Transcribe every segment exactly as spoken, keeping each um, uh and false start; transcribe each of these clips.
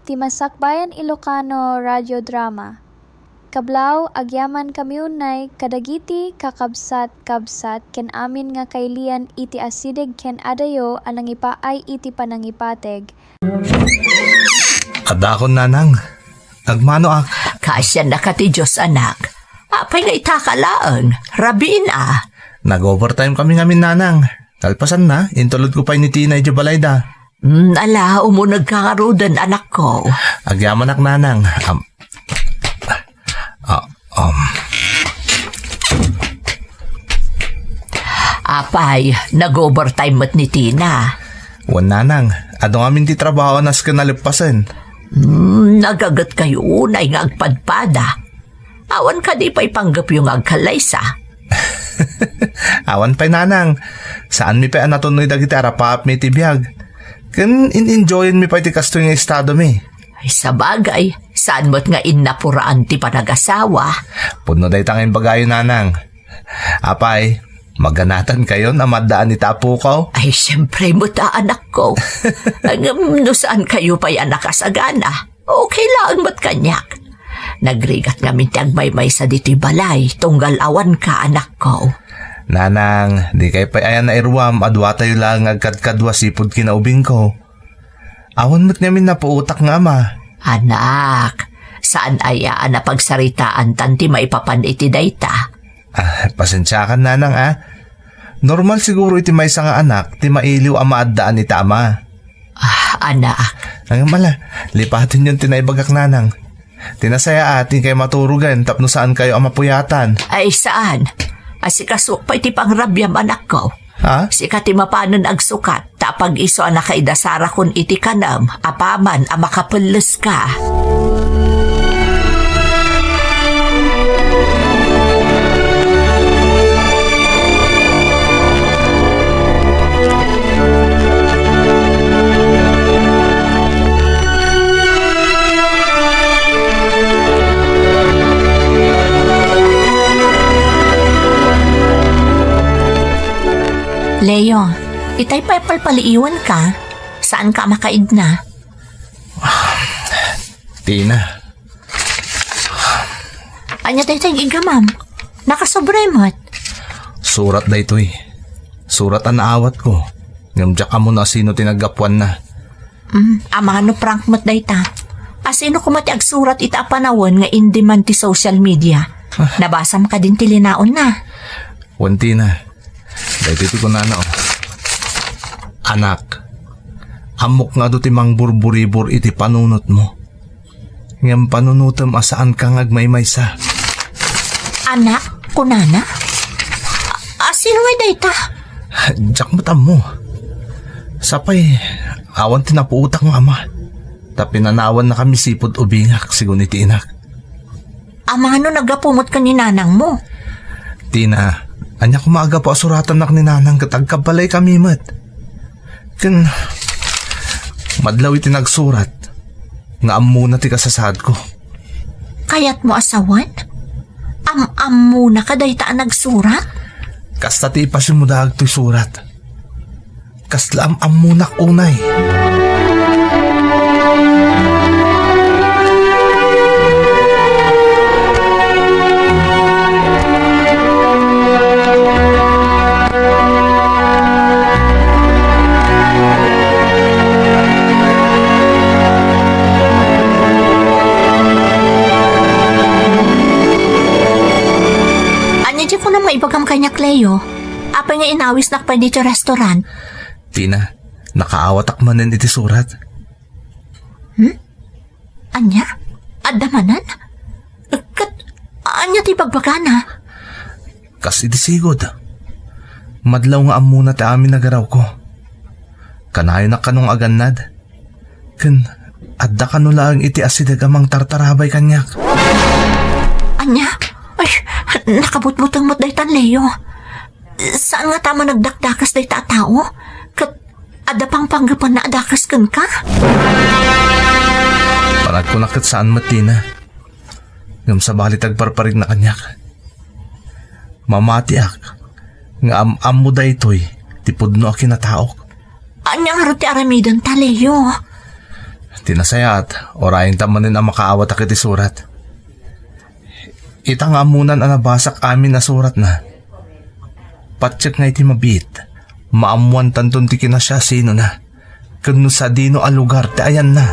Ti Masakbayan Ilocano Radio Drama. Kablaw, agyamankami unay kadagiti kakabsat-kabsat ken amin nga kailian iti asideg ken adayo a nangipaay iti panangipateg. Adakon, Nanang. Agmanoak. Kaasiannaka ti Dios, anak. Apay nga itaka laeng? Rabiin a. Nag-overtime kami ngamin, Nanang. Kalpasanna, intulodko pay ni Tina idiay balayda. Mm, ala, umunegka ngaruden, anakko. Agyamanak, Nanang. Am, ah, um. Apay, nag-overtime met ni Tina? Wen, Nanang. Adu ngamin ti trabaho a nasken a leppasen. Mm, nagagetkayo unay nga agpadpada. Awan kadi pay panggepyo nga agkallaysa? Awan pay, Nanang. Saanmi pay a natunnoy dagiti arapaapmi iti biag. Ken in-enjoyenmi pay ti kastoy nga estadomi. Ay, sabagay, saan met nga innapuraan ti panagasawa? Pudno dayta nga imbagayo, Nanang. Apay, maganatankayon a maaddaan iti apokaw? Ay, siempre met a, anakko. Ngem no saankayo pay a nakasagana, okay laeng met kaniak. Nagrigat ngamin ti agmaymaysa ditoy balay, tunggal awanka, anakko. Nanang, dikay pay aya nairuam a duatayo laeng nga agkadkadua sipud kinaubingko. Awan met ngamin napuotak nga ama. Anak, saan aya a napagsaritaantan ti maipapan iti dayta? Ah, pasensiakan, Nanang, a. Normal siguro iti maysa nga anak ti mailiw a maaddaan iti ama. Ah, anak. Ngem ala, lipatenyon ti naibagak, Nanang. Ti nasayaat, inkay maturogen tapno saankayo a mapuyatan. Ay, saan. Asikasuak pay ti pangrabiam, anakko. Ha? Sika ti mapanen agsukat, ta apag-isu a nakaidasarakon iti kanem, apaman a makapelleska. Leo, itay pay palpaliiwanka, saanka a makaidna. Tina. Ania daytoy nga iggamam? Nakasobra met. Surat daytoy. Surat a naawatko. Ngem diak ammo no asino ti naggapuanna. Mm, amano prank met dayta. Asino koma ti agsurat ita a panawen nga in-demand ti social media? Ah. Nabasam kadin ti linaonna? Wen, Tina. Daytoy ti kunana, o. Anak, ammok nga adu ti mangburburibor iti panunotmo. Ngem panunotem a saanka nga agmaymaysa. Anak, kunana? A-, asino ngay dayta? Diak met ammo. Sapay, awan ti napuotak nga ama. Ta pinanawannakami sipud ubingak, sigun iti inak. Amano naggapu met ken ni nanangmo? Tina, ania koma a gapu a suratannak ni nanang ket agkabbalaykami met? Ken madlaw iti nagsurat nga ammona ti kasasaadko. Kayatmo a sawen? Am-ammona kadayta a nagsurat? Kasta ti ipasimudaag toy surat. Kasla am-ammonak unay. Ania ti kunam nga ibagam kaniak, Leo? Apay nga inawisnak pay ditoy restaurant? Tina, nakaawatak manen iti surat. Hmm? Ania? Adda manen? Ket ania ti bagbagana? Kas iti sigud. Madlaw nga ammona ti amin a garawko. Kanayonak kano nga agannad. Ken adda kano laeng iti asideg a mangtartarabay kaniak. Ania? Ay, nakabutbuteng met daytan, Leo. Saan nga ta managdakdakas dayta a tao? Ket adda pangpanggapuanna a dakes kenka? Panagkunak ket saan met, Tina. Ngem sabali ti agparparigna kaniak. Mamatiak nga am-ammo daytoy ti pudno a kinataok. Ania ngarud ti aramidenta, Leo? Ti nasayaat, urayenta manen a makaawat iti surat. Ita nga ammonan a nabasak amin a suratna. Patiek nga iti mabiit, maammoantanton ti kinasiasinona, ken no sadino a lugar ti ayanna.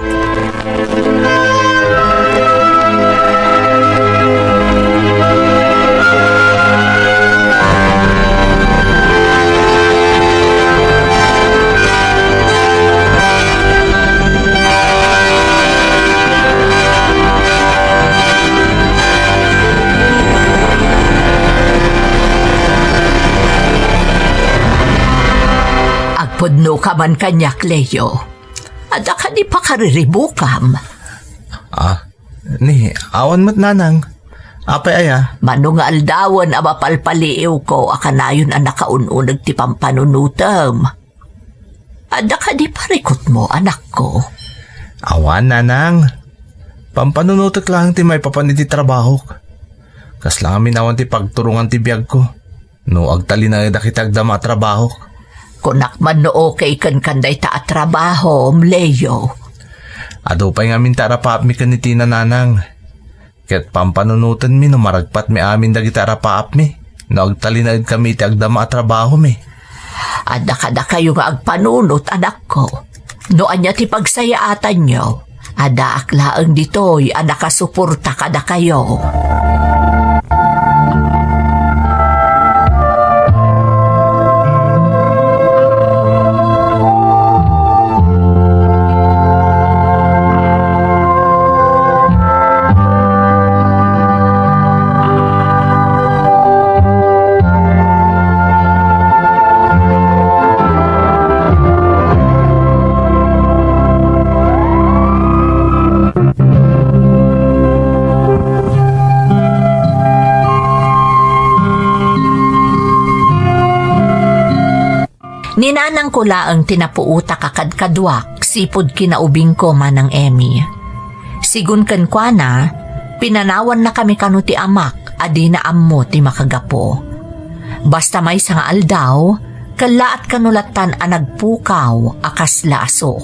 Agpudnoka man kaniak, Leo. Adda kadi pakariribukam? Ah, ni, awan met, nanang. Apay aya? Mano nga aldawen a mapalpaliiwko a kanayon a nakaun-uneg ti pampanunotem. Adda kadi parikutmo, anakko? Awan, nanang. Pampanunotek laeng ti maipapan iti trabahok. Kasla ngamin awan ti pagturongan ti biagko no agtalinaedak iti agdama a trabahok. Kunak man no okay kenka dayta a trabahom, Leo. Adu pay ngamin ti arapaapmi ken ni Tina, nanang. Ket pampanunotenmi no maragpatmi amin dagiti arapaapmi, no agtalinaedkami iti agdama a trabahomi. Adda kadakayo nga agpanunot, anakko. No ania ti pagsayaatanyo, addaak laeng ditoy a nakasuporta kadakayo. Ni nanangko laeng ti napuotak a kadkaduak sipud kinaubingko, Manang Emmy. Sigun kenkuana, pinanawannakami kano ti amak a dina ammo ti makagapu. Basta maysa nga aldaw, kellaat kano lattan a nagpukaw a kasla aso.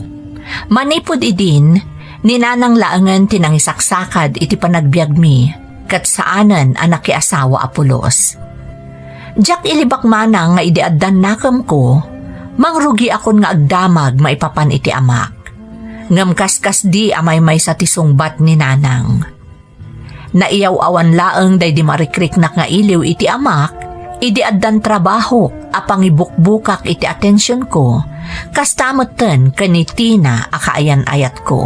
Manipud idin, ni nanang laengen ti nangisaksakad iti panagbiagmi, ket saanen a nakiasawa a pulos. Diak ilibak manang nga idi addan nakemko, mangrugiakon nga agdamag maipapan iti amak. Ngem kaskasdi a maymaysa ti sungbat ni nanang. Naiyaw-awan laeng daydi marikriknak nga iliw iti amak, idi addan trabahok a pangibukbukak iti atensionko, kasta metten ken ni Tina a kaayan-ayatko.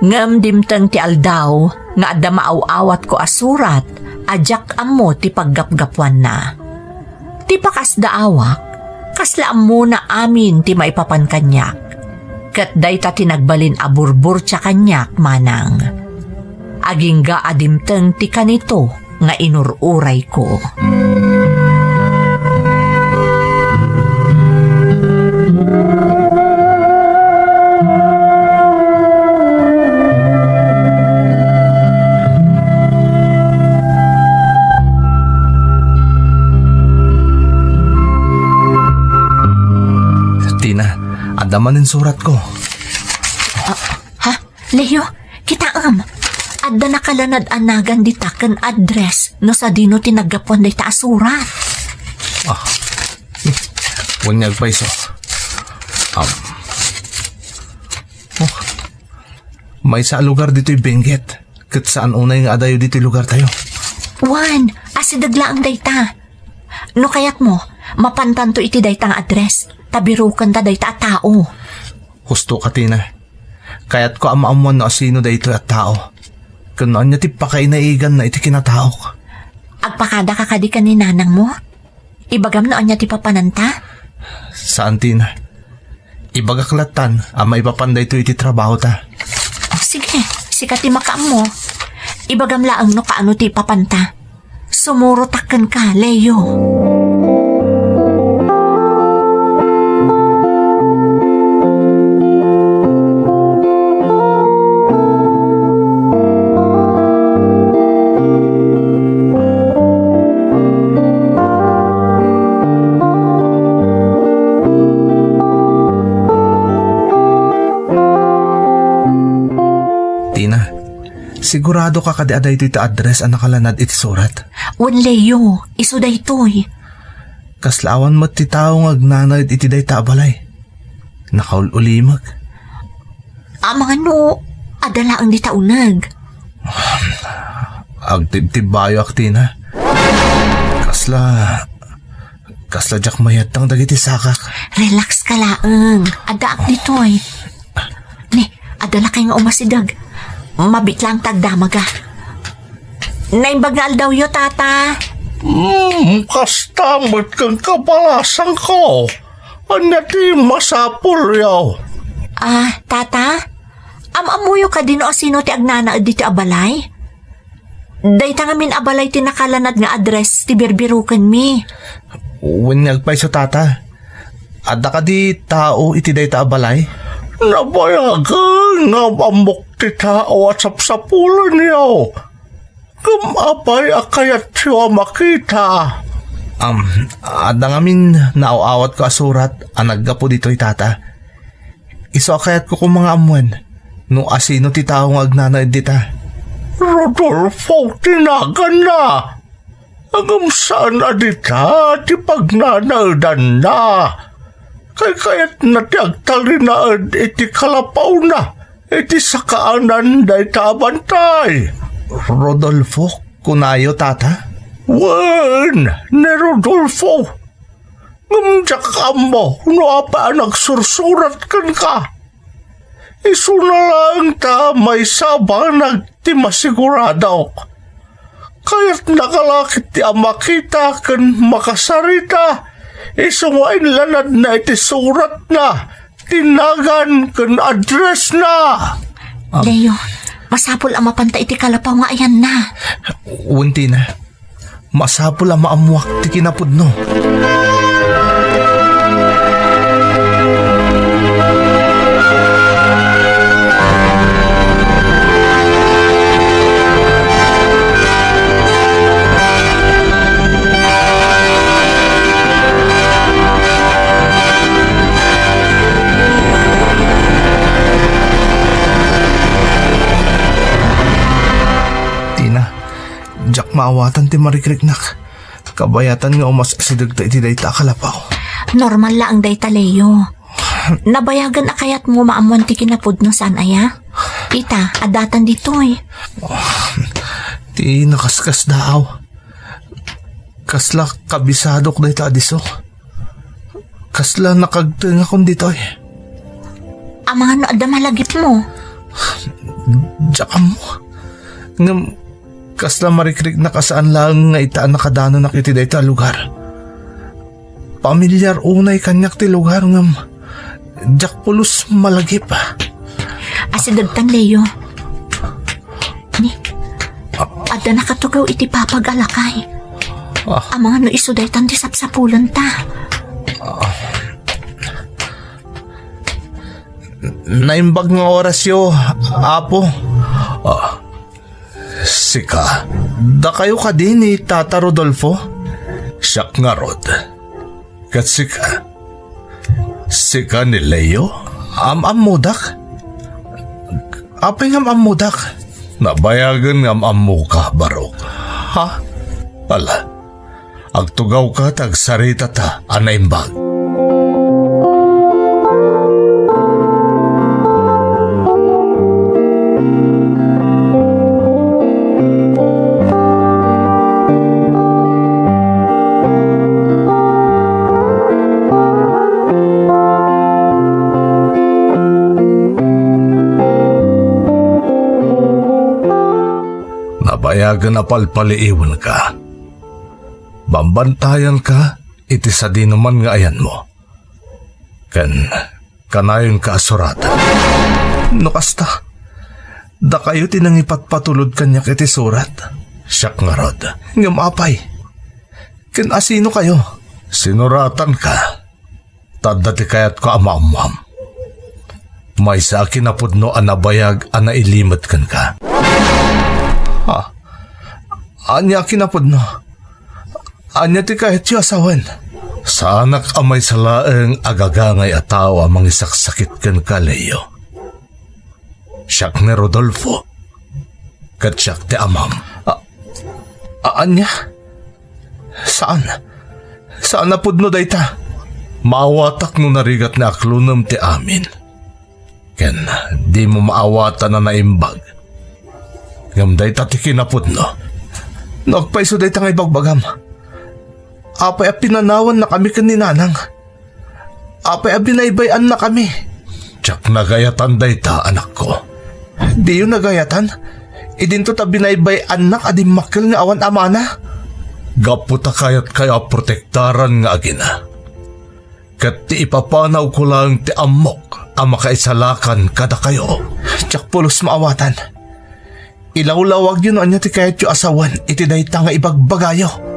Ngem dimteng ti aldaw nga adda maaw-awatko a surat a diak ammo ti paggapgapuanna. Ti pakasdaawak, kasla ammona amin ti maipapan kaniak. Ket dayta ti nagbalin a burburtia kaniak manang. Agingga a dimteng ti kanito nga inur-urayko. Tina, adda manen suratko. Ah, ha? Leo, kitaem. Adda nakalanad a nagan dita ken address no sadino ti naggapuan dayta a surat. Ah. Wen nga agpayso. Um. Oh. Maysa a lugar ditoy Benguet. Ket saan unay nga adayo ditoy lugartayo. Wen, asideg laeng dayta. No kayatmo, mapantanto iti dayta nga address, ta birokenta dayta a tao. Husto ka, Tina. Kayatko a maammuan no asino daytoy a tao. Ken no ania ti pakainaiganna iti kinataok. Agpakadaka kadi ken ni nanangmo? Ibagam no ania ti papananta? Saan, Tina. Ibagak lattan a maipapan daytoy iti trabahota. Sige, sika ti makaammo. Ibagam laeng no kaano ti ipapanta. Sumurotak kenka, Leo. Tina, sigurado ka kadi a daytoy ti address a nakalanad iti surat? Wen, Leo, isu daytoy. Kasla awan met ti tao nga agnanaed iti dayta a balay. Nakaul-ulimek. Amangan no adda laeng dita uneg. Agtibtibbayoak, Tina. Kasla, kasla diak mayattang dagiti sakak. Relax ka laeng. Addaak ditoy. Ni, adda lakay nga umasideg. Mabit laeng ta agdamaga. Naimbag nga aldawyo, Tata. Hmm, kasta met ken kabalasangko. Ania ti masapulyo? Ah, Tata? Am-ammoyo kadi no asino ti agnanaed ditoy a balay? Dayta ngamin a balay ti nakalanad nga address ti birbirukenmi. Wen nga agpayso, Tata. Adda kadi tao iti dayta a balay? Nabayagen nga am-ammok ti tao a sapsapulenyo. Ngem apay a kayatyo a makita? Am, adda ngamin naaw-awatko a surat a naggapu ditoy, Tata. Isu a kayatko koma nga ammoen no asino ti tao nga agnanaed dita. Rodolfo ti naganna. Ngem saan a dita ti pagnanaedanna. Kaykayatna ti agtalinaed iti kalapawna iti sakaanan dayta a bantay. Rodolfo, kunayo, Tata? Wen, ni Rodolfo. Ngem diak ammo no apay a nagsursurat kenka. Isuna laeng ta maysa a banag ti masiguradok. Kayatnaka la ketdi a makita ken makasarita isu nga inlanadna iti suratna ti nagan ken addressna. Ah. Leo, masapul a mapanta iti kalapaw nga ayanna. Wen, Tina. Masapul a maammuak ti kinapudno. Tina, diak maawatan ti marikriknak. Kabayatan nga umas-asidegta iti dayta a kalapaw. Normal laeng dayta, Leo. Nabayagen a kayatmo maammuan ti kinapudno, saan aya? Ita, addatan ditoy. Ti nakaskasdaaw. Kasla kabisadok dayta a disso. Kasla nakagtengakon ditoy. Amangan no adda malagipmo? Diak ammo. Ngem kasla marikriknak a saan laeng nga ita a nakadanonak iti dayta a lugar. Pamilyar unay kaniak ti lugar ngem diak pulos malagip. Asidegtan, Leo. Ni, adda nakatugaw iti papag a lakay. Ah. Amangan no isu daytan ti sapsapulenta. Ah. Naimbag nga orasyo, Apo. Ah. Sika, dakayo kadi ni Tata Rodolfo? Siak ngarud. Ket sika? Sika ni Leo? Am-ammodak? Apay nga am-ammodak? Nabayagen nga am-ammoka, Barok. Ha? Ala, agtugawka ta agsaritata a naimbag. Nabayagen a palpaliiwenka. Bambantayanka iti sadinoman nga ayanmo. Ken kanayonka a suratan. No kasta, dakayo ti nangipatpatulod kaniak iti surat. Siak ngarud. Ngem apay? Ken asino kayo? Sinuratanka. Ta adda ti kayatko a maammuam. Maysa a kinapudno a nabayag a nailimed kenka. Ha? Ania a kinapudno? Ania ti kayatyo a sawen? Saanak a maysa laeng a gagangay a tao a mangisaksakit kenka, Leo. Siak ni Rodolfo. Ket siak ti amam. A-, a-, ania? Saan. Saan a pudno dayta. Maawatak no narigat ni aklonem ti amin. Ken dimo maawatan a naimbag. Ngem dayta ti kinapudno. No agpayso dayta nga ibagbagam, apay a pinanawannakami ken ni nanang? Apay a binaybay-annakami? Diak nagayatan dayta, anakko. Diyo nagayatan? Idinto ta binaybay-annak a dimmakkel nga awan amana? Gapu ta kayatkayo a protektaran nga agina. Ket ti ipapanawko laeng ti ammok a makaisalakan kadakayo. Diak pulos maawatan. Ilawlawagyo no ania ti kayatyo a sawen iti dayta nga ibagbagayo.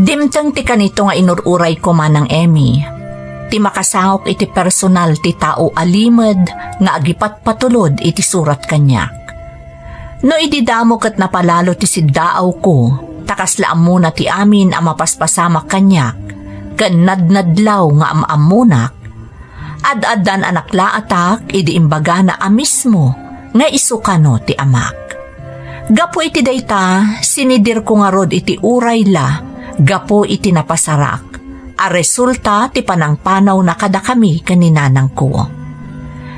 Dimteng ti kanito nga inur-urayko, Manang Emmy, ti makasangok iti personal ti tao a limed nga agipatpatulod iti surat kaniak. No idi damo ket napalalo ti siddaawko, ta kasla ammona ti amin a mapaspasamak kaniak, ken nadnadlaw nga am-ammonak, ad-addan a naklaatak idi imbagana a mismo nga isu kano ti amak. Gapu iti dayta, sinidirko ngarud iti urayla gapu iti napasarak a resulta ti panangpanawna kadakami ken ni nanangko.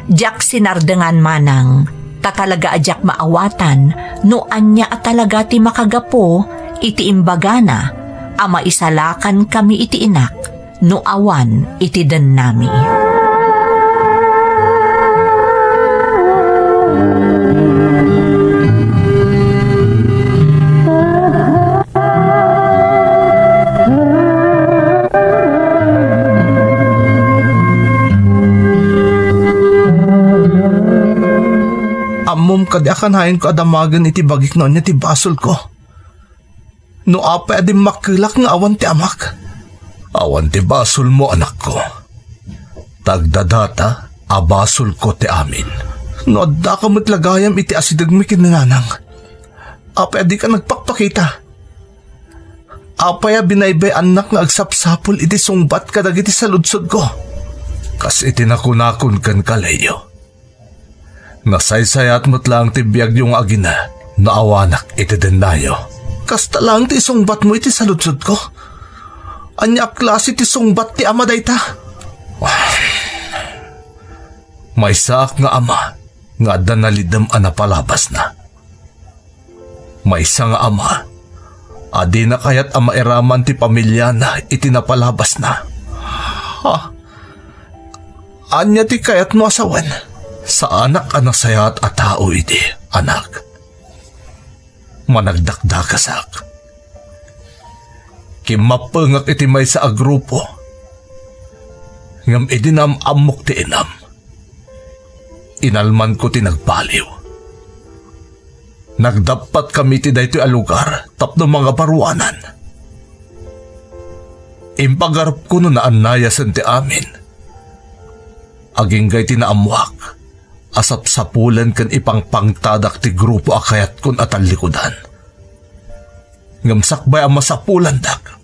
Diak sinardengan manang, ta talaga a diak maawatan no ania a talaga ti makagapu iti imbagana a maisalakan kami iti inak no awan iti dennami. Ammom kadi a kanayon ko a damagen iti bagik no ania ti basolko. No apay a dimmakkelak nga awan ti amak? Awan ti basolmo, anakko. Tagdadata a basolko ti amin. No addaka met la gayam iti asidegmi ken ni nanang, apay a dika nagpakpakita? Apay a binaybay-annak nga agsapsapul iti sungbat kadagiti saludsodko? Kas iti nakunakon kenka, Leo, nasaysayaat met laeng ti biagyo nga agina no awanak iti dennayo. Kasta laeng ti isungbatmo iti saludsodko? Ania a klase ti sungbat ti ama dayta? Maysaak nga ama nga adda nalidem a napalabasna. Maysa nga ama a dina kayat a mairaman ti pamiliana iti napalabasna. Ha? Ania ti kayatmo a sawen? Saanak a nasayaat a tao idi, anak. Managdakdakasak. Kimmappengak iti maysa a grupo. Ngem idi naam-ammok ti inam, inalmanko ti nagbaliw. Nagdappatkami iti daytoy a lugar tapno mangabaruanan. Impagarupko no naannayasen ti amin. Agingga iti naammoak a sapsapulen ken ipangpangtadak ti grupo a kayatkon a tallikudan. Ngem sakbay a masapulandak,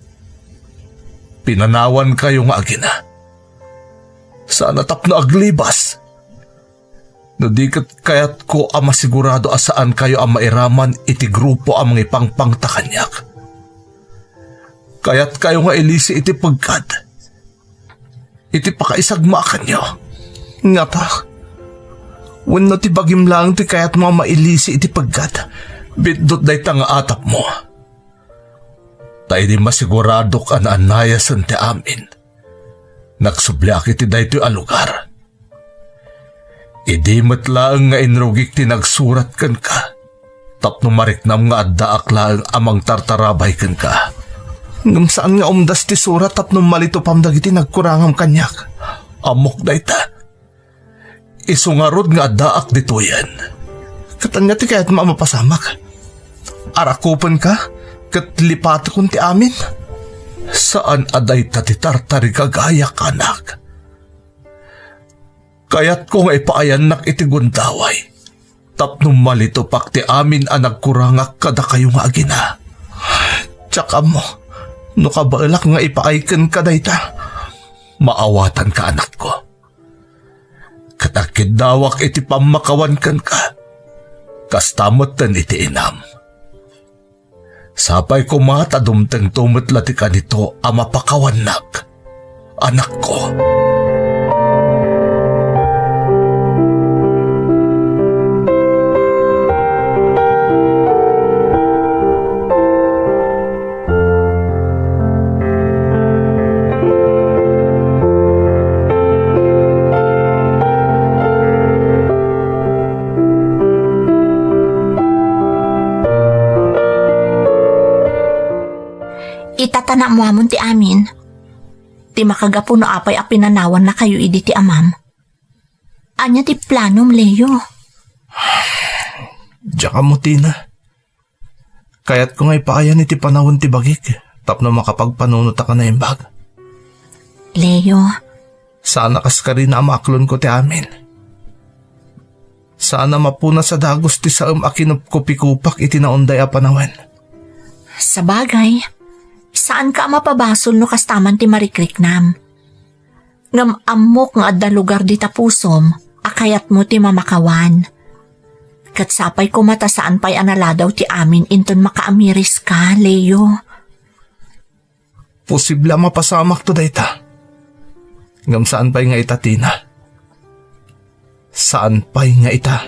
pinanawankayo nga agina. Saan a tapno aglibas. No di ket kayatko a masigurado a saankayo a mairaman iti grupo a mangipangpangta kaniak. Kayatkayo nga ilisi iti peggad, iti pakaisagmaakanyo. Ngata, wenno ti bagim laeng ti kayatmo a mailisi iti peggad? Bitdut dayta nga atapmo. Ta idi masiguradok a naannayasen ti amin, nagsubliak iti daytoy a lugar. Idi met laeng nga inrugik ti nagsurat kenka, tapno mariknam nga addaak laeng a mangtartarabay kenka. Ngem saan nga umdas ti surat tapno malitupam dagiti nagkurangam kaniak. Ammok dayta. Isu ngarud nga addaak ditoyen. Ket ania ti kayatmo a mapasamak? Arakupenka ket lipatekon ti amin? Saan a dayta ti tartarigagayak, anak. Kayatko nga ipaayannak iti gundaway tapno malitupak ti amin a nagkurangak kadakayo nga agina. Diak ammo no kabaelak nga ipaay kenka dayta. Maawatanka, anakko. Ket agkiddawak iti pammakawan kenka. Kasta metten iti inam. Sapay koma ta dumtengto met la ti kanito a mapakawannak, anakko. Ita ta naammoamon ti amin. Ti makagapu no apay a pinanawannakayo idi ti amam. Ania ti planom, Leo? Diak ammo, Tina. Kayatko nga ipaayan iti panawen ti bagik tapno makapagpanunotak a naimbag. Leo. Saan a kaskarina a maaklonko ti amin. Saan a mapunas a dagus ti saem a kinupkupikupak iti naunday a panawen. Sabagay, saanka a mapabasol no kasta man ti marikriknam. Ngem ammok nga adda lugar dita pusom a kayatmo ti mamakawan. Ket sapay koma ta saan pay a naladaw ti amin inton makaamiriska, Leo. Posible a mapasamakto dayta. Ngem saan pay nga ita, Tina. Saan pay nga ita.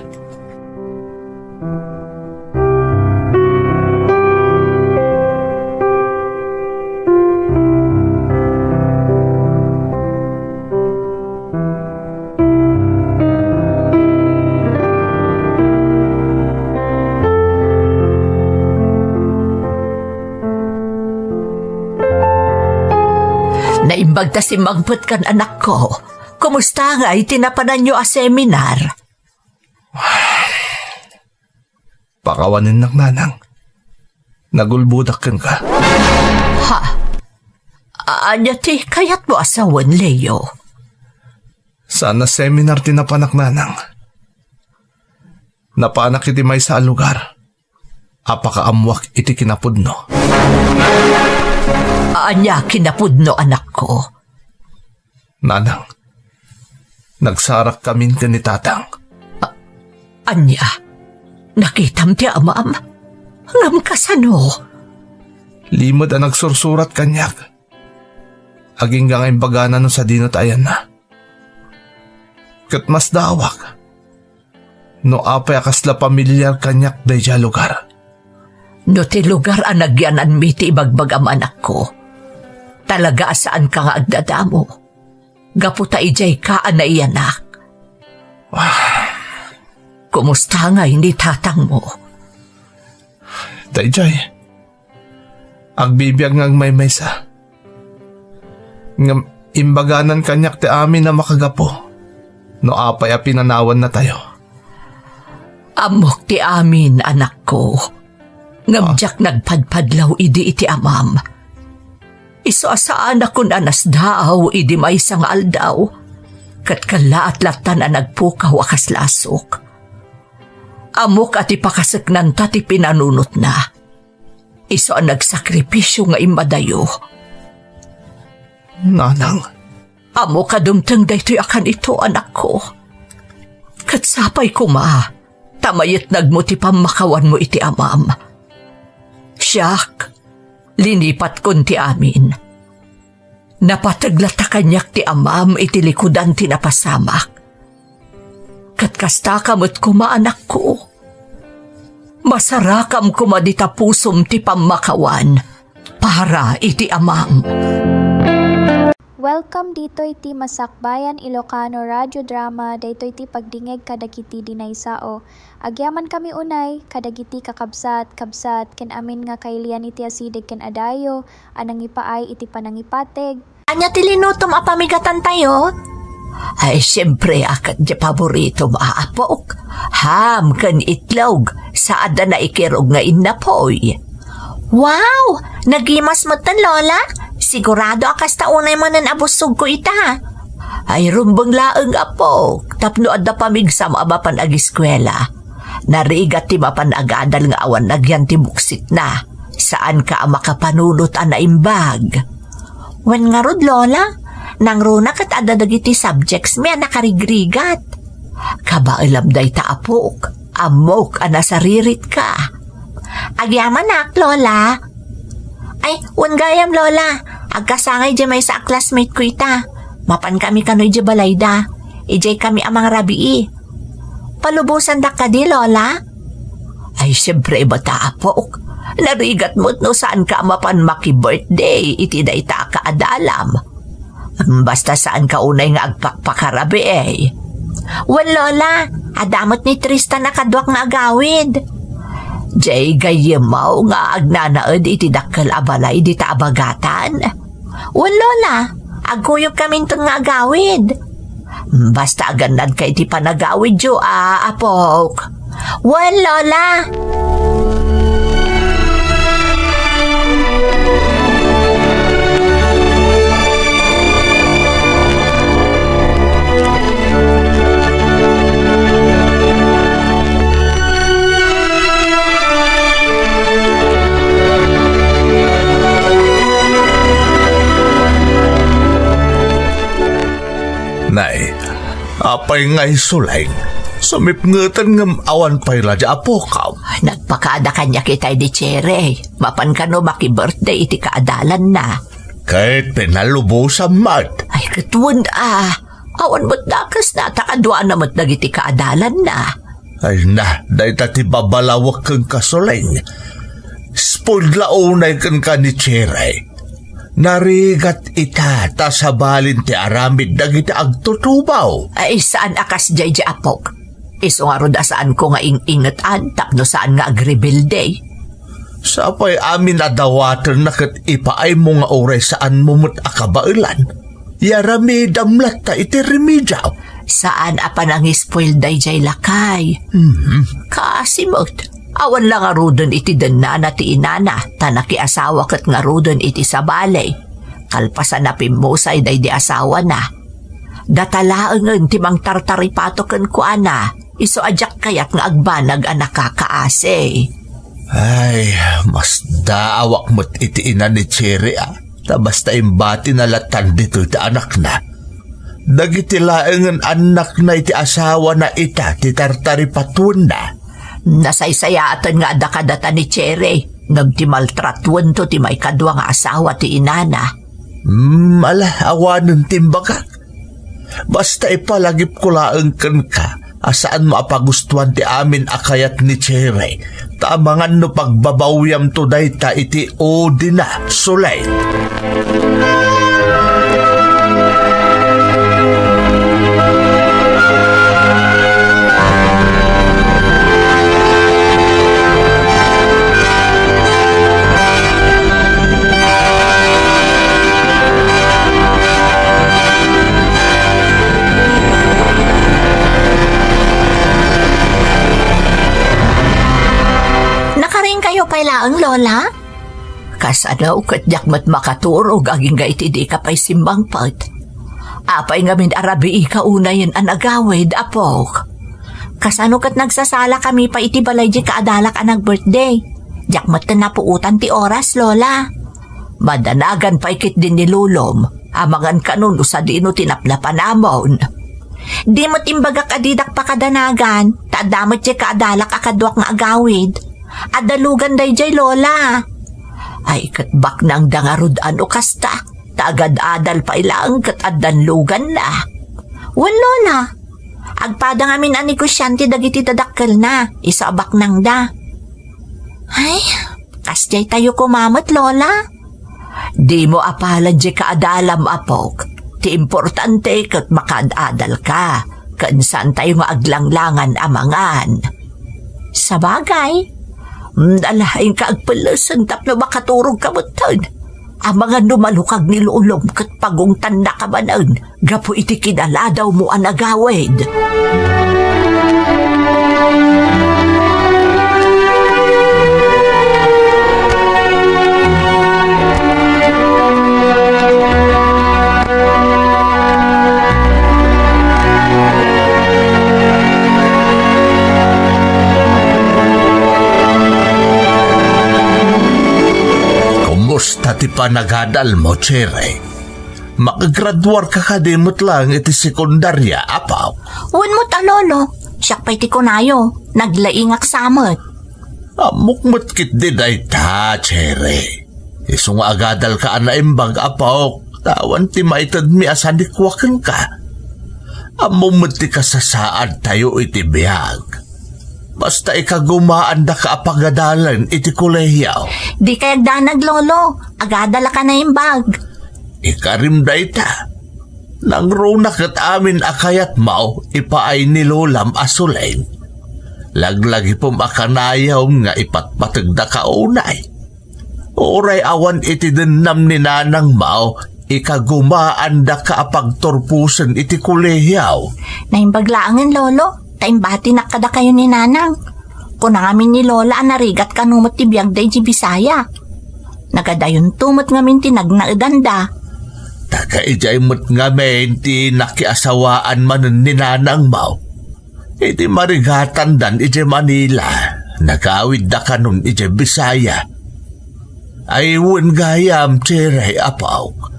Naimbag ta simmangpetkan, anakko. Kumusta ngay ti napananyo a seminar? Pakawanennak, nanang. Nagulbodak kenka. Ha? Ania ti kayatmo a sawen, Leo? Saan a seminar ti napanak, nanang. Napanak iti maysa a lugar a pakaammoak iti kinapudno. Ania kinapudno, anakko? Nanang, nagsarakkamin ken ni tatang. A-, ania? Nakitam ti amam? Ngem kasano? Limed a nagsursurat kaniak. Agingga nga imbagana no sadino ti ayanna. Ket masdaawak no apay a kasla pamilyar kaniak daydiay a lugar. No ti lugar a nagyananmi ti ibagbagam, anakko, talaga a saanka nga agdadamo. Gapu ta idiayka a naiyanak. Ah. Kumusta ngay ni tatangmo? Daydiay. Agbibiag nga agmaymaysa. Ngem imbaganan kaniak ti amin a makagapu no apay a pinanawannatayo. Ammok ti amin, anakko. Ngem Ah. diak nagpadpadlaw idi iti amam. Isu a saanakon a nasdaaw idi maysa nga aldaw, ket kellaat lattan a nagpukaw a kas lasok. Ammok a ti pakaseknanta ti pinanunotna. Isu a nagsakripisio nga immadayo. Nanang. Ammok a dumteng daytoy a kanito, anakko. Ket sapay koma ta mayatnagmo ti pammakawanmo iti amam. Siak, linipatkon ti amin. Napateg latta kaniak ti amam iti likudan ti napasamak. Ket kastaka met koma, anakko. Masarakam koma dita pusom ti pammakawan para iti amam. Welcome ditoy ti Masakbayan Ilocano Radio Drama, daytoy ti pagdingeg kadagiti di naisao. Agyamankami unay kadagiti kakabsat, kabsat, ken amin nga kailian iti asideg ken adayo a nangipaay iti panangipateg. Ania ti linutom a pamigatantayo? Ay, siempre, a ket di paboritom a apok. Ham ken itlog, saan a naikirog nga innapoy. Wow! Nagimas metten, Lola? Sigurado a kasta unay manen a bussogko ita. Ay, rumbeng laeng, apok, tapno adda pamigsam a mapan agiskuela. Narigat ti mapan agadal nga awan nagyan ti buksitna. Saanka a makapanunot a naimbag. Wen ngarud, Lola, nangruna ket adda dagiti subjects mi a nakarigrigat. Kabaelam dayta, apok. Ammok a nasariritka. Agyamanak, Lola. Ay, wen gayam, Lola. Agkasangay di maysa a classmate ko ita. Mapankami kano idiay balayda. Idiay kami a mangrabii. Palubosandak kadi, Lola? Ay, siempre, bata, apok. Narigat met no saanka a mapan maki-birthday iti dayta a kaadalam. Basta saanka unay nga agpakpakarabii. Wen, Lola, adda met ni Tristan a kaduak nga agawid. Jay gayyemaw nga agnanaed iti dakkel a balay dita a bagatan. Wen, Lola, agkuyogkaminton nga agawid. Basta agannadka iti panagawidyo, a, apok. Wen, Lola. Nay, apay ngay, Suleng? Sumipngeten ngem awan pay la di apokam. Nagpakada kaniak itay di Cherry. Mapan kano maki-birthday iti kaadalanna. Ket pinalubosam met. Ay, ket wen a. Awan met dakesna, ta kaduana met dagiti kaadalanna. Ay na, dayta ti babalawek kenka, Suleng. Spoiled la unay kenka ni Cherry. Narigat ita ta sabalin ti aramid dagiti agtutubaw. Ay, saan a kasdiay di apok. Isu ngarud a saanko nga ing-ingetan tapno saan nga agrebelde. Sapay amin a dawatenna ket ipaaymo nga uray saanmo met a kabaelan. Yaramidam latta iti remediam. Saan a panangispoil daydiay lakay. Mhm. Kaasi met, awan la ngaruden iti dennana ti inana, ta nakiasawa ket ngaruden iti sabali. Kalpasan a pimmusay daydi asawana. Data laengen ti mangtartaripato kenkuana, isu a diak kayat nga agbanag a nakakaasi. Ay, masdaawak met iti ina ni Cherry, a, ta basta imbatina lattan ditoy ti anakna. Dagiti laengen annakna iti asawana ita ti tartaripatuenna. Nasaysayaaten nga adda kadata ni Cherry, ngem ti maltratuento ti maikadua nga asawa ti inana. Hmm, ala, awanen ti imbagak. Basta ipalagipko laeng kenka a saanmo a pagustuan ti amin a kayat ni Cherry, ta amangan no pagbabawiamto dayta iti udina, Suleng. Nakarinkayo pay laeng, Lola? Kasano ket diak met makaturog agingga iti dika pay simmangpet? Apay ngamin a rabiika unayen a nagawid, apok? Kasano ket nagsasalakami pay iti balay di kaadalak a nag-birthday? Diak met napuotan ti oras, Lola. Madanagan pay ketdin ni Lolom, amangan kano no sadino ti napnapanamon. Di met imbagak a didak pakadanagan, ta adda met diay kaadalak a kaduak nga agawid. Adda lugan daydiay, Lola. Ay, ket baknangda ngarud a no kasta, ta agad-adal pay laeng ket addan luganna. Wen, Lola, agpada ngamin a negosiante dagiti dadakkelna, isu a baknangda. Ay, kasdiay tayo koma met, Lola. Dimo apalan diay kaadalam, apok. Ti importante ket makaad-adalka, ken saan tayo nga aglanglangan a mangan. Sabagay, nalaing ka agpellesen tapno makaturogka metten. Amangan no malukag ni lolom ket pagungtannaka manen gapu iti kinaladawmo a nagawid. Kumusta ti panagadalmo, Cherry? Makagraduarka kadi met laeng iti sekundaria, apo? Wen met a, Lolo. Siak pay ti kunayo, naglaingak sa met. Ammok met ketdi dayta, Cherry. Isu nga agadalka a naimbag, apok, ta awan ti maitedmi a sanikua kenka. Ammom met ti kasasaadtayo iti biag. Basta ikagumaandaka a pagadalen iti kolehio. Dikay agdanag, Lolo. Agadalak a naimbag. Ikarim dayta. Nangruna ket amin a kayatmo ipaay ni lolam a suleng. Laglagipem a kanayon nga ipatpategdaka unay. Uray awan iti dennam ni nanangmo, ikagumaandaka a pagturposen iti kolehio. Naimbag laengen, Lolo, ta imbatinak kadakayo ni Nanang. Kuna ngamin ni Lola a narigat kano met ti biagda idiay Bisaya. Nagadayonto met ngamin ti nagnaedanda. Taga idiay met ngamin ti nakiasawaan manen ni nanangmo. Iti marigatandan idiay Manila, nagawidda kanon idiay Bisaya. Ay, wen gayam, Cherry, apok.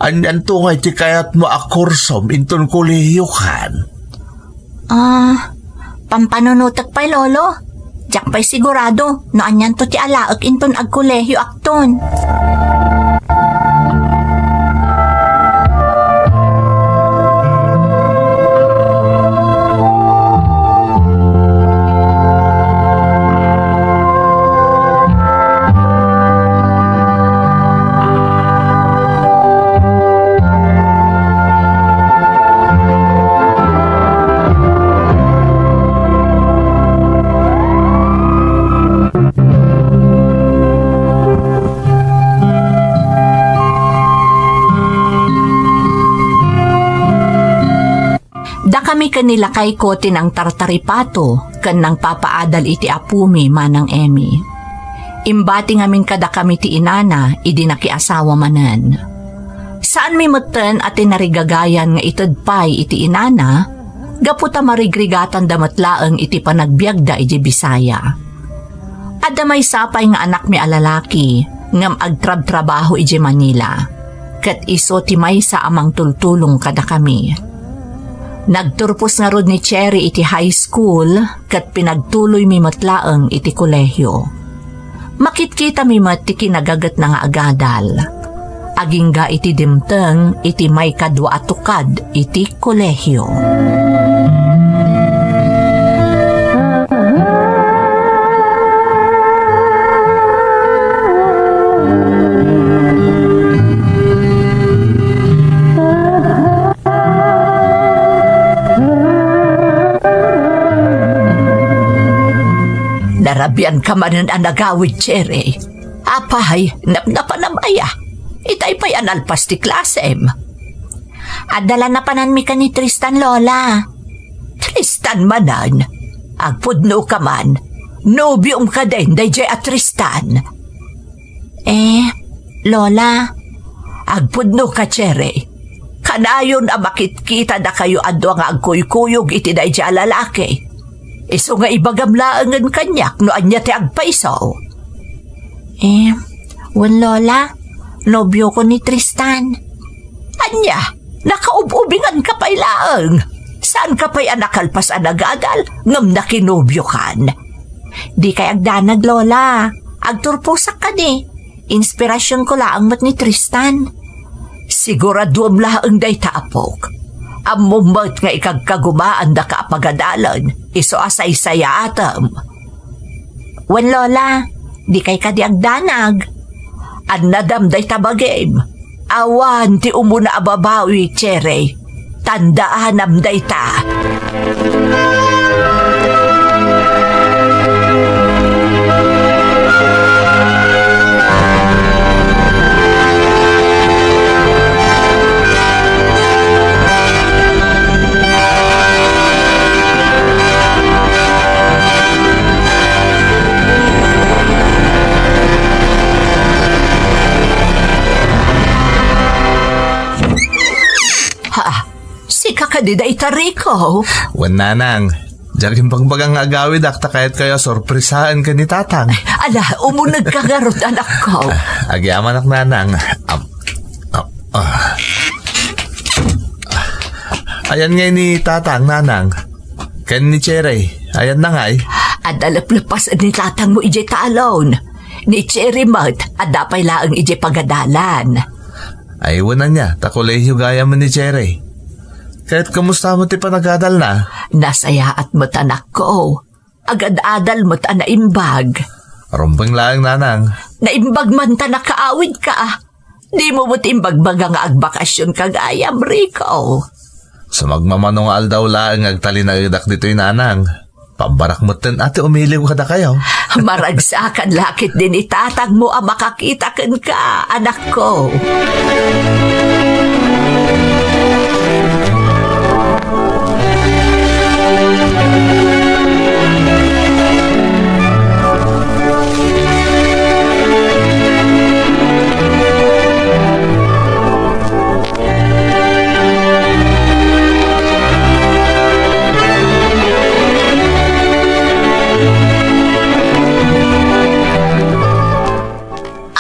Anianto ngay ti kayatmo a kursom inton kolehio kan? Ah, pampanunotek pay, Lolo. Diak pay sigurado no anianto ti alaek inton agkolehioakton. Dakami ken ni lakayko ti nangtartaripato ken nangpapaadal iti apomi, Manang Emmy. Imbati ngamin kadakami ti inana idi nakiasawa manen. Saanmi metten a tinarigagayan nga ited pay iti inana, gapu ta marigrigatanda met laeng iti panagbiagda idiay Bisaya. Adda maysa pay nga anakmi a lalaki ngem agtrabtrabaho idiay Manila, ket isu ti maysa a mangtultulong kadakami. Nagturpos ngarud ni Cherry iti high school ket pinagtuloymi met laeng iti kolehio. Makitkitami met ti kinagagetna nga agadal. Agingga iti dimteng iti maikadua a tukad iti kolehio. Narabian ka manen a nagawid, Cherry. Apay, napnapanam aya? Itay pay a nalpas ti klasem. Adda la napananmi ken ni Tristan, Lola. Tristan manen? Agpudno ka man. Nobiom kadin daydiay a Tristan. Eh, Lola. Agpudno ka, Cherry. Kanayon a makitkita dakayo adu nga agkuykuyog iti daydiay a lalaki. Isu nga ibagam laengen kaniak no ania ti agpayso. Eh, wen, Lola, nobioko ni Tristan. Ania, nakaub-ubingan ka pay laeng. Saan ka pay a nakalpas a nagadal ngem nakinobiokan? Dikay agdanag, Lola. Agturposak kadi. Inspirasionko laeng met ni Tristan. Siguraduem laeng dayta, apok. Ammom met nga ikagkagumaandaka a pagadalen, isu a saysayaatem. Wen, Lola, Dikay kadi agdanag? Annadam dayta bagim. Awan ti umuna a babawi, Cherry. Tandaanam dayta. Ha? Sika kadi dayta, Rico? Wen, Nanang. Diak imbagbaga nga agawidak ta kayatkayo a sorpresaen ken ni Tatang. Ala, umunegka ngarud, anakko. Ah, agyamanak, Nanang. Am, am, ah. Ayan ngay ni Tatang, Nanang. Ken ni Cherry, ayanna ngay? Adda leplepas ni tatangmo idiay talon. Ni Cherry met, adda pay laeng idiay pagadalan. Ay, wen ania, ta kolehiyo gayam ni Cherry. Ket kumusta met ti panagadalna? Nasayaat met, anakko. Agad-adal met a naimbag. Rumbeng laeng, Nanang. Naimbag man ta nakaawidka. Dimo met imbagbaga nga agbakasionka gayam, Rico? Sumagmamano nga aldaw laeng nga agtalinaedak ditoy, Nanang. Pambarak metten a ti umiliw kadakayo. Maragsakan la ketdi ni tatangmo a makakita kenka, anakko.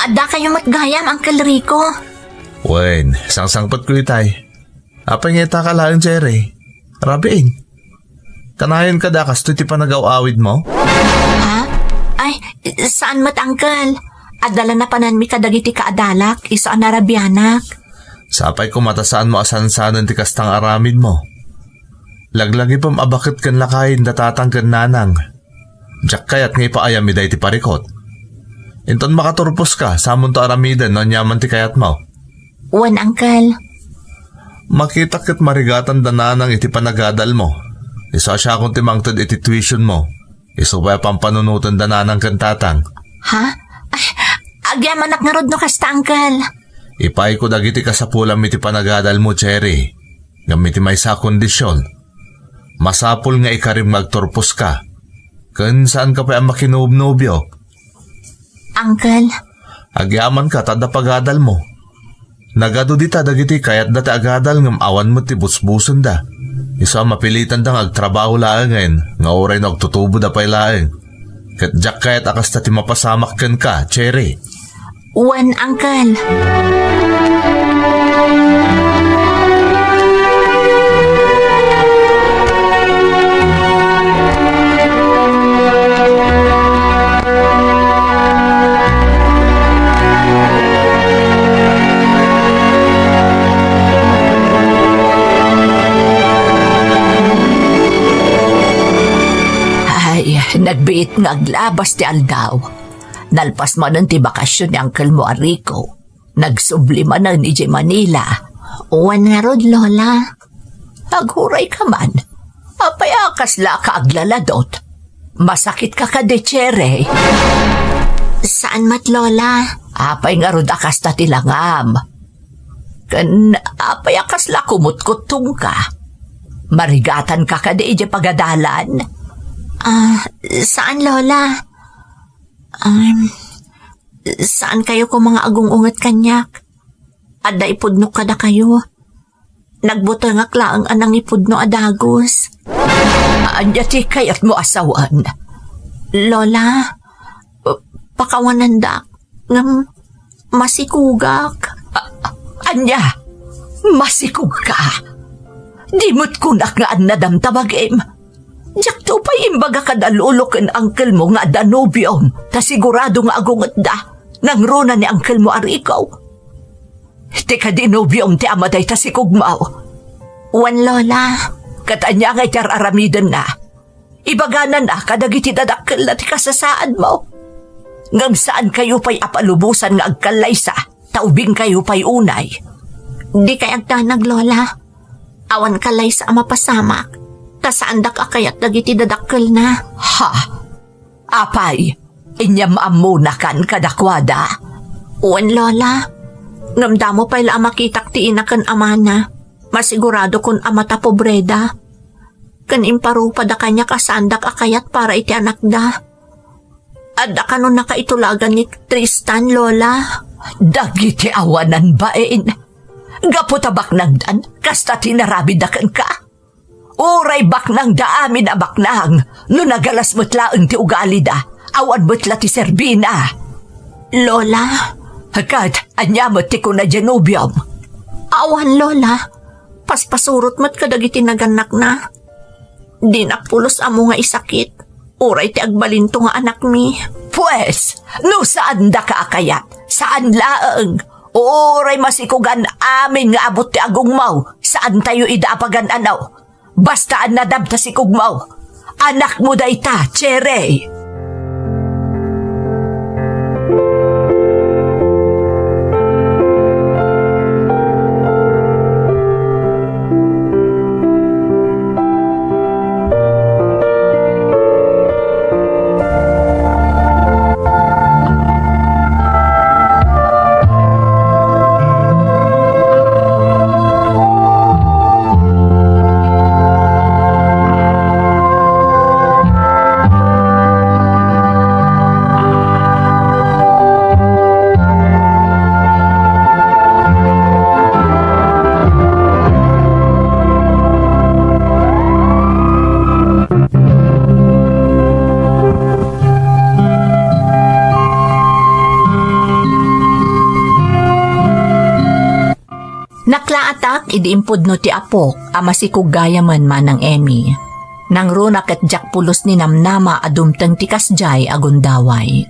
Adda kayo met gayam, Uncle Rico? Wen, sangsangpetko itay. Apay nga ita ka laeng, Cherry? Rabiin. Kanayon kada kastoy ti panagaw-awidmo? Ha? Ay, saan met, Uncle. Adda la napananmi kadagiti kaadalak, isu a narabianak. Sapay koma ta saanmo a sansanen ti kasta nga aramidmo. Laglagipem a baket ken lakayen da tatang ken nanang. Diak kayat nga ipaayam ida iti parikut. Inton makaturposka, samonto aramiden no aniaman ti kayatmo. Wen, Uncle. Makitak ket marigatan da nanang iti panagadalmo. Isu a siakon ti mangted iti tuitionmo. Isu pay a pampanunoten da nanang ken tatang. Ha? Ay, agyamanak ngarud no kasta, Uncle. Ipaayko dagiti kasapulam iti panagadalmo, Cherry. Ngem iti maysa a kondision, masapul nga ikarim nga agturposka. Ken saanka pay a makinobnobio. Uncle. Agyamanka ta adda pagadalmo. Nagadu dita dagiti kayatda ti agadal ngem awan met ti busbusenda. Isu a mapilitanda nga agtrabaho laengen nga uray no agtutuboda pay laeng. Ket diak kayat a kasta ti mapasamak kenka, Cherry. Wen, Uncle. Ay, nagbiit nga aglabas ti aldaw. Nalpas manen ti bakasion ni Uncle mo a Rico. Nagsubli manen idiay Manila. Wen ngarud, Lola. Aghuray ka man. Apay a kasla ka aglaladot? Masakit ka kadi, Cherry? Saan met, Lola. Apay ngarud a kasta ti langam? Ken apay a kasla kumutkuttong ka? Marigatan ka kadi idiay pagadalan? Ah, saan, Lola? Um, saan kayo ko mga agung-unget kaniak? Adda ipudnok kadakayo. Nagbutengak laeng a nangipudno a dagus. Ania ti kayatmo a sawen? Lola, pakawanandak ngem masikugak. A-, ania? Masikugka? Di met kunak nga annadam ta bagim. Diakto pay imbaga kada lolo ken uncle mo nga adda nobiom, ta sigurado nga agungetda. Nangruna ni uncle mo a Rico. Ti kadi nobiom ti ama dayta sikugmo? Wen, Lola. Ket ania nga iti ar-aramidenna? Ibaganana kadagiti dadakkelna ti kasasaadmo. Ngem saankayo pay a palubosan nga agkallaysa, ta ubingkayo pay unay. Dikay agdanag, Lola. Awan kallaysa a mapasamak, ta saandak a kayat dagiti dadakkelna. Ha? Apay, inyam-ammonakan kadakuada? Wen, Lola. Ngem damo pay la a makitak ti ina ken amana. Masiguradokon a matapobreda. Ken imparupada kaniak a saandak a kayat para iti anakda. Adda kano nakaitulagan ni Tristan, Lola? Dagiti awanan bain. Gapu ta baknangdan, kasta ti inaramidda kenka? Uray baknangda amin a baknang, no nagalas met laeng ti ugalida, awan met la ti serbina. Lola? Ket ania met ti kuna diay nobiom? Awan, Lola. Paspasurot met kadagiti nagannakna. Dinak pulos ammo nga isakit. Uray ti agbalinto nga anakmi. Pues, no saandaka a kayat, saan laeng. Uray masikogan amin nga abut ti agungmaw, saantayo ida a pagan-ano. Basta annadam ta sikugmaw. Anakmo dayta, Cherry. Naklaatak idi impudno ti apok a masikog gayamen, Manang Emmy. Nangruna ket diak pulos ninamnama a dumteng ti kasdiay a gundaway.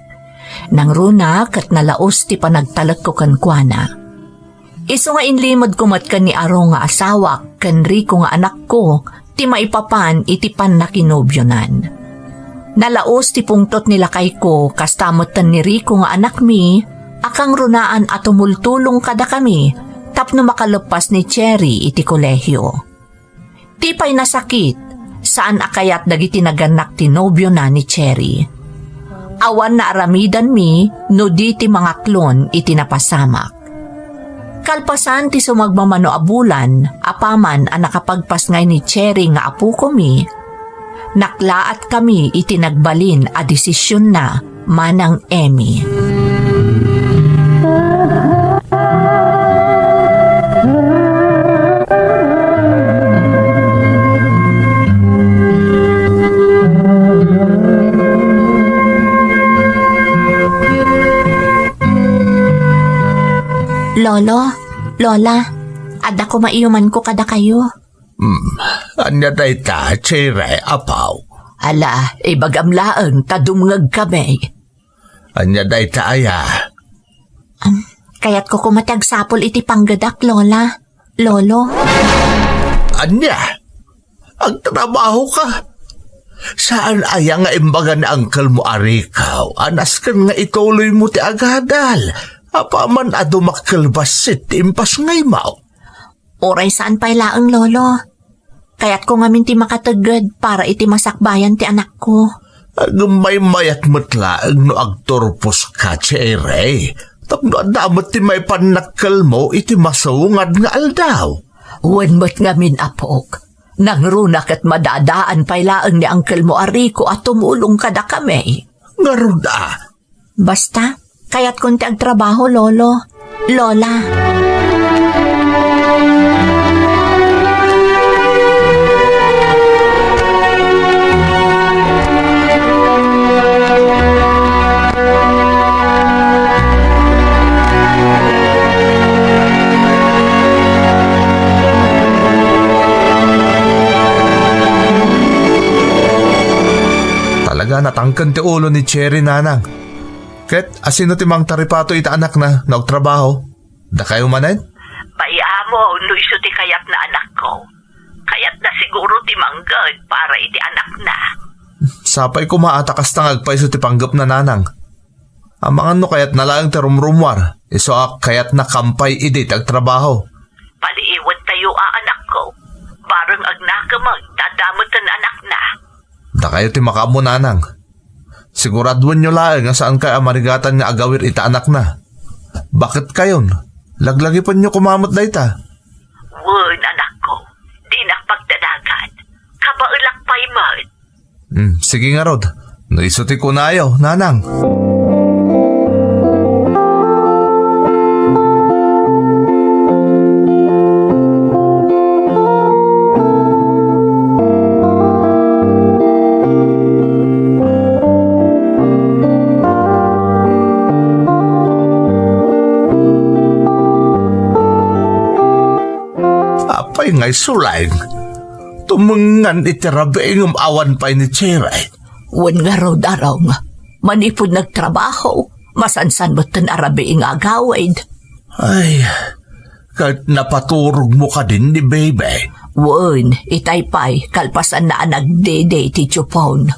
Nangruna ket nalaus ti panagtalekko kenkuana. Isu nga inlimedko met ken ni Aro nga asawak ken Rico nga anakko ti maipapan iti pannakinobionan. Nalaus ti pungtot ni lakayko, kasta metten ni Rico nga anakmi, a kangrunaan a tumultulong kadakami tapno makaleppas ni Cherry iti kolehio. Ti pay nasakit, saan a kayat dagiti nagannak ti nobiona ni Cherry. Awan naaramidanmi no di ti mangaklon iti napasamak. Kalpasan ti sumagmamano a bulan, apaman a nakapagpasngay ni Cherry nga apokomi, naklaatkami iti nagbalin a desisionna, Manang Emmy. Lolo, Lola, adda koma iyumanko kadakayo. Hmm, ania dayta, Cherry, apaw? Ala, ibagam laeng ta dumngegkami. Ania dayta aya? Um, kayatko koma ti agsapul iti panggedak, Lola. Lolo. Ania? Agtrabaho ka? Saan aya nga imbaga ni uncle mo a Rico a nasken nga ituloy mo ti agadal? Apaman a dumakkel bassit ti impasngaymo. Uray saan pay laeng, Lolo. Kayatko ngamin ti makategged para iti masakbayan ti anakko. Agmaymayat met laeng no agturpos ka, Cherry, tapno adda met ti maipannakkelmo iti masungad nga aldaw. Wen met ngamin, apok. Nangruna ket madadaan pay laeng ni uncle mo a Rico a tumulong kadakami. Ngarud a, Basta, kayatkon ti agtrabaho, Lolo, Lola. Talaga, natangken ti ulo ni Cherry, Nanang. Ket asino ti mangtaripato iti anakna no agtrabaho? Dakayo manen? Bay-am no isu ti kayatna, anakko. Kayatna siguro ti mangged para iti anakna. Sapay koma a ta kasta nga agpayso ti panggepna, Nanang. Amangan no kayatna laeng ti rumrumuar, isu a kayatna kampay idi ti agtrabaho. Paliiwentayo a, anakko. Bareng agnaka met ta adda met ti anakna. Dakayo ti makaammo, nanang. Siguraduenyo laeng a saankayo a marigatan nga agawir iti anakna. Baketkayon, laglagipenyo koma met dayta. Wen, anakko, dinak pagdanagan. Kabaelak pay met. Hmm, sige ngarud. No isu ti kunayo, nanang. Apay nga isu laeng? Tumengngan iti rabii ngem awan pay ni Cherry. Wen ngarud, Arong. Manipud nagtrabaho, masansan metten a rabii nga agawid. Ay, ket napaturogmo kadin ni Baby? Wen, itay pay, kalpasanna a nagdede iti tiyupon.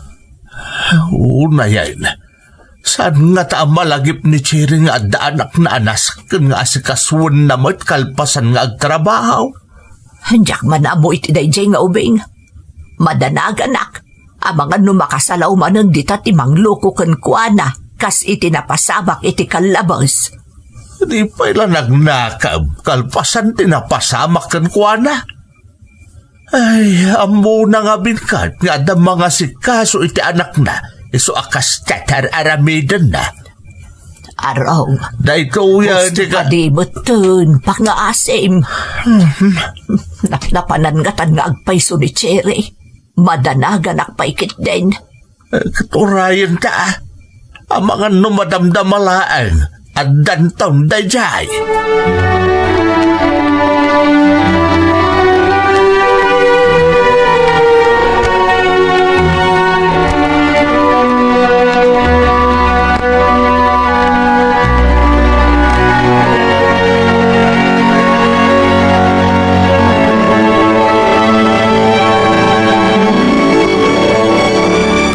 Unayen, saan ngata a malagip ni Cherry nga adda anakna a nasken nga asikasuenna met kalpasan nga agtrabaho? Diak man ammo iti daydiay nga ubing. Madanaganak, amangan no makasalaw manen dita ti mangloko kenkuana, kas iti napasamak iti kallabes. Di pay la nagnakab, kalpasan ti napasamak kenkuana. Ay, ammona ngamin ket nga adda mangasikaso iti anakna, isu a kasta ti ar-aramidenna. Arong. Daytoy a, gusto di ka kadi metten, pangngaasim. Mhm. Napnapanan ngatan nga agpayso ni Cherry. Madanaganak pay ketdin. Eh, ket urayenta, ah. Amangan no madamdama laeng, addanton daydiay.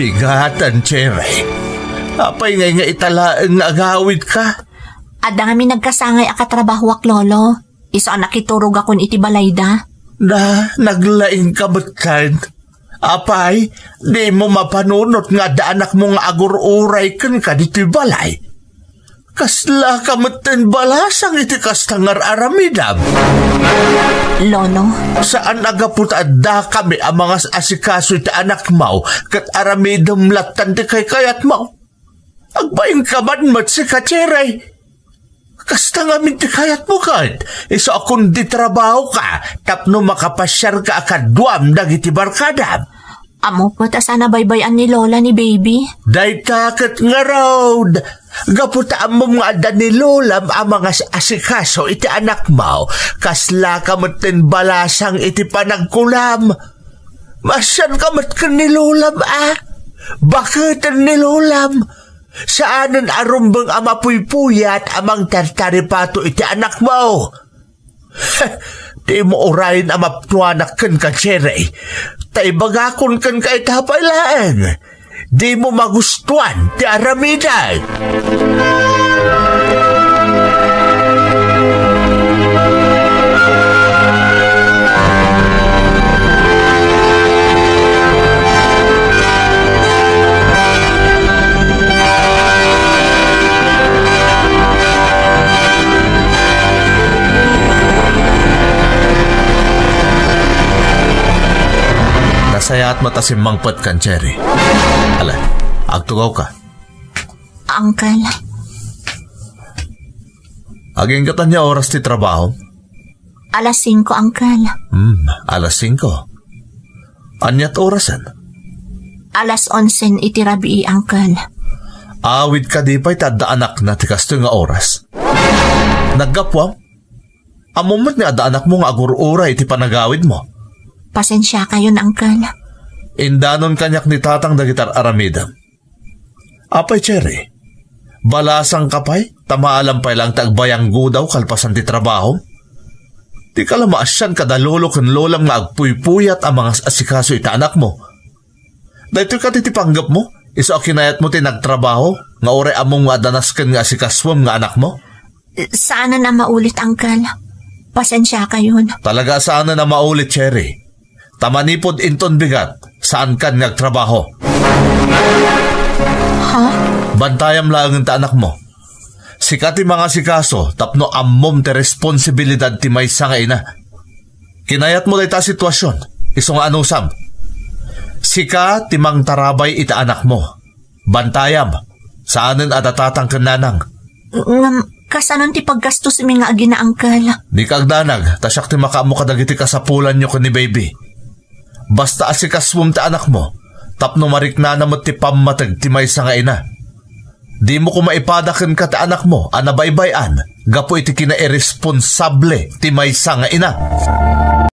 Pigatan, Cherry. Apay ngay nga ita laeng nga agawidka? Adda ngamin nagkasangay a katrabahoak, Lolo. Isu a nakiturogakon iti balayda. Na, naglaingka metten. Apay, dimo mapanunot nga adda anakmo nga agur-uray kenka ditoy balay? Kaslaka metten balasang iti kasta nga ar-aramidam. Lolo. Saan a gapu ta addakami a mangas-asikaso iti anakmo, ket aramidem lattan ti kaykayatmo. Agbainka man met sika, Cherry. Kasta ngamin ti kayatmo ket, isu a kundi trabahoka tapno makapasiarka a kaduam dagiti barkadam. Ammom met a saan a baybay-an ni Lola ni Baby? Dayta ket ngarud, gapu ta ammom nga adda ni Lolam a mangas-asikaso iti anakmo, kaslaka metten balasang iti panagkulam. Maasianka met ken ni Lolam, a? Baketen ni Lolam. Saanen a rumbeng a mapuypuyat a mangtartaripato iti anakmo. Dimo urayen a mapnuanak kenka, Cherry. Ta ibagakon kenka ita pay laeng. Dimo magustuan ti aramidek. Nasayaat met a simmangpetkan, Cherry. Ala, agtugawka. Uncle. Agingga't ania oras ti trabaho? Alas singko, Uncle. Hmm, alas singko. Ania't orasen? Alas onsen iti rabii, Uncle. Awid kadi pay ta adda anakna ti kastoy nga oras? Naggapuam? Ammom met nga adda anakmo nga agur-uray iti panagawidmo. Pasensiakayon, Uncle. Indanon kaniak ni Tatang dagiti ar-aramidem. Apay, Cherry, balasangka pay, ta maalam pay laeng ti agbayanggudaw kalpasan ti trabaho? Dika la maasian kada lolo ken lolam nga agpuypuyat a mangas-asikaso iti anakmo. Daytoy kadi ti panggepmo, isu a kinayatmo ti nagtrabaho, nga uray ammom nga adda nasken nga asikasuem nga anakmo? Saanen a maulit, Uncle. Pasensiakayon. Talaga saanen a maulit, Cherry. Ta manipud inton bigat, saankan nga agtrabaho. Ha? Bantayam laengen ta anakmo. Sika ti mangasikaso tapno ammom ti responsibilidad ti maysa nga ina. Kinayatmo dayta a sitwasyon, isu nga anusam. Sika ti mangtarabay iti anakmo. Bantayam, saanen a datatang ken nanang. Ngem, kasanon ti paggastosmi nga agina, Uncle? Dika agdanag, ta siak ti makaammo kadagiti kasapulanyo ken ni baby. Basta asikasuem ti anakmo, tapno mariknana met ti pammateg ti maysa nga ina. Dimo koma ipada kenka ti anakmo a nabaybay-an gapu iti kinairresponsable ti maysa nga ina.